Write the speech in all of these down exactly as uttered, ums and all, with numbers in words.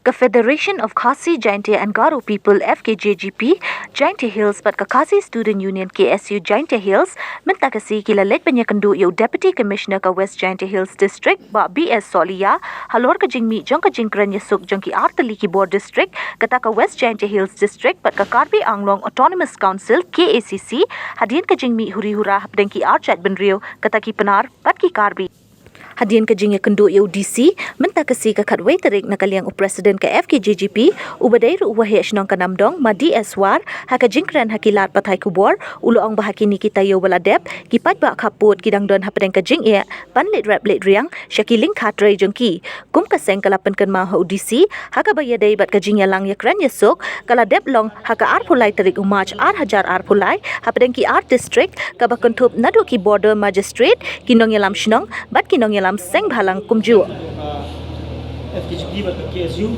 Ka Federation of Khasi Jaintia and Garo People, F K J G P, Jaintia Hills bad ka Khasi Student Union, K S U, Jaintia Hills mynta ka sngi ki la leit ban ïakynduh ïa u Deputy Commissioner ka West Jaintia Hills District, Bah B S Sohliya, halor ka jingmih jong ka jingkren ïasuk jong ki artylli ki bor district, kata ka West Jaintia Hills District bad ka Karbi Anglong Autonomous Council, K A C C, hadien ka jingmih huri hura hapdeng ki arjait bynriew, kata ki Pnar bad ki Karbi. Hadien ka jingïakynduh ïa u D C mynta ka sngi, ka khatwei tarik, na ka liang u President ka F K J G P, uba dei ruh u Waheh Shnong ka Namdong, Ma D S War, ha ka jingkren ha ki lad pathai khubor, u la ong ba ha kine ki taïew ba la dep, ki paidbah khappud ki dang don hapdeng ka jingeh ban leit rep leit riang sha ki lyngkha trei jong ki. Kum ka seng, ka la pynkynmaw ha u D C, ha kaba ïadei bad ka jingïalang ïakren ïasuk, ka la dep long ha ka arphew lai tarik u March ar hajar arphew lai, hapdeng ki ar district, kaba kynthup naduh ki Border Magistrate, ki nongïalam shnong bad ki nongïalam seng bhalang kumjuh. F K J P bad ka K S U,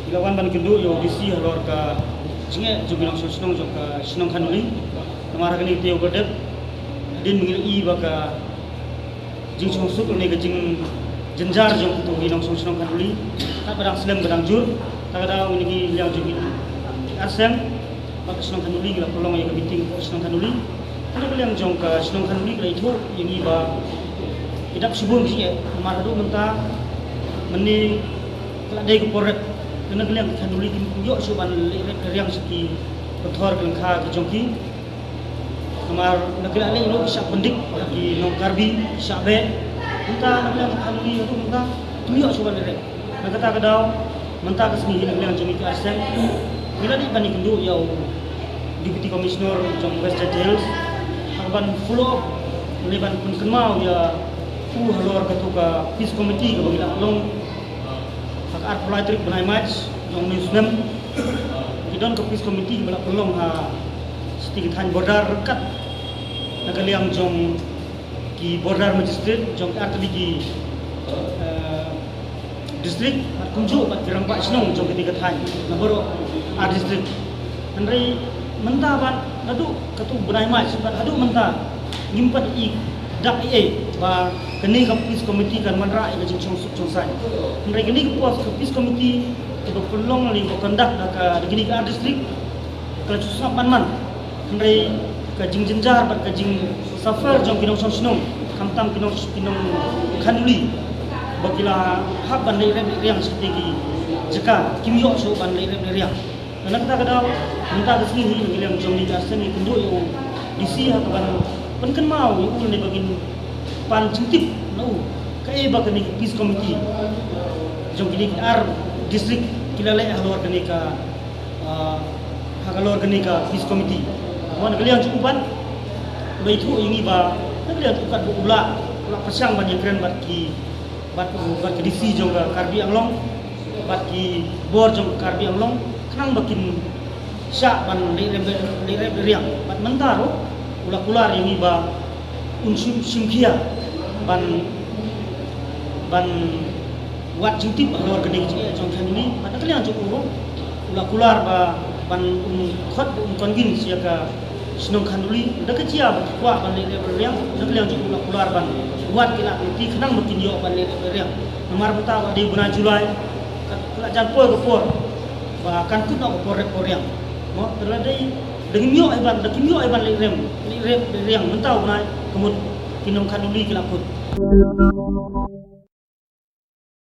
ki la wan ban kynduh ïa u D C halor ka jingeh jong ki nongshong shnong jong ka shnong Khanduli. Namar ha kane ka taïew ba dep, hadien ba ngi la ïohi ba ka jingsuk ne ka jingjynjar jong kito ki nongshong shnong Khanduli, katba dang slem ba dang jur. Ta ka daw, na ka liang jong ki ar seng bad ka shnong Khanduli, ngi la pynlong ïa ka meeting ka shnong Khanduli. Na ka liang jong ka shnong Khanduli, ka la ïathuh ïa ngi ba ki dap shibun ki jingeh, namar haduh mynta mynne ka la dei ka por rep. Na ka liang ka Khanduli kim ïoh shuh ban leit rep leit riang sha ki pathor ki lyngkha ki jong ki. Namar na ka liang ruh ki shah pyndik ha ki nong Karbi, ki shah beh. Mynta na ka liang ka Khanduli haduh mynta kim ïoh shuh ban leit rep. Na kata ka daw, mynta ka sngi hi na ka liang jong ngi ki ar seng, ngi la dei ban ïakynduh ïa u Deputy Commissioner jong West Jaintia Hills, ha kaban follow up, ne ban pynkynmaw ïa u halor kato ka peace committee kaba ngi la long ha ka arphew lai tarik bnai March jong une u snem. Ki don ka peace committee ba la pynlong ha shi tylli ki thaiñ border ryngkat na ka liang jong ki border magistrate jong ki artylli ki, eh, district, bad kumjuh bad ki rangbah shnong jong kine ki thaiñ na baroh ar district. Hynrei mynta bad naduh kato u bnai March bad haduh mynta ngim pat ïohi dak ei ei ba kane ka peace committee kan wanrah ïa ka jingshongsuk shongsaiñ. Hynrei kane ka pos ka peace committee kaba pynlong lane ba conduct da ka, da kine ki ar district, ka la shu sngap man man. Hynrei ka jingjynjar bad ka jingsuffer jong ki nongshong shnong, khamtam ki nong, ki nong Khanduli, ba ki la hap ban leit rep leit riang sha kine ki jaka, kim ïoh shuh ban leit rep leit riang. Na kata ka daw, mynta ka sngi hi na ka liang jong ngi ki ar seng, ngi kynduh ïa u D C ha kaban pynkynmaw ïa u ne ba ngin pan jingtip na u kaei ba kane ka peace committee jong kine ki ar district ki la leh halor kane ka, ah, halor kane ka peace committee. Mo, na ka liang jong u pat u la ïathuh ïa ngi ba na ka liang jong u pat u la, u la pyrshang ban ïakren bad ki, bad, bad ka D C jong ka Karbi Anglong, bad ki bor jong ka Karbi Anglong, khnang ba kin shah ban leit rep, leit rep leit riang. Bad mynta ruh u la kular ïa ngi ba un shim, shim khia ban, ban wad jingtip halor kane ka jingeh jong Khanduli. Bad na ka liang jong u ruh u la kular ba ban un khot, un convince ïa ka shnong Khanduli da ka jia ba ki kwah ban leit rep leit riang. Na ka liang jong u la kular ban wad ki lad ki lynti khnang ba kin ïoh ban leit rep leit riang. Namar mynta ba dei bnai July, ka, ka la jan poi ka por ba kan kut noh ka por rep por riang. Mo, te lada dei, da ngim ïoh ei ban, da kim ïoh ei ban leit rep, leit rep leit riang mynta u bnai, ka mut ki nong Khanduli ki la kut.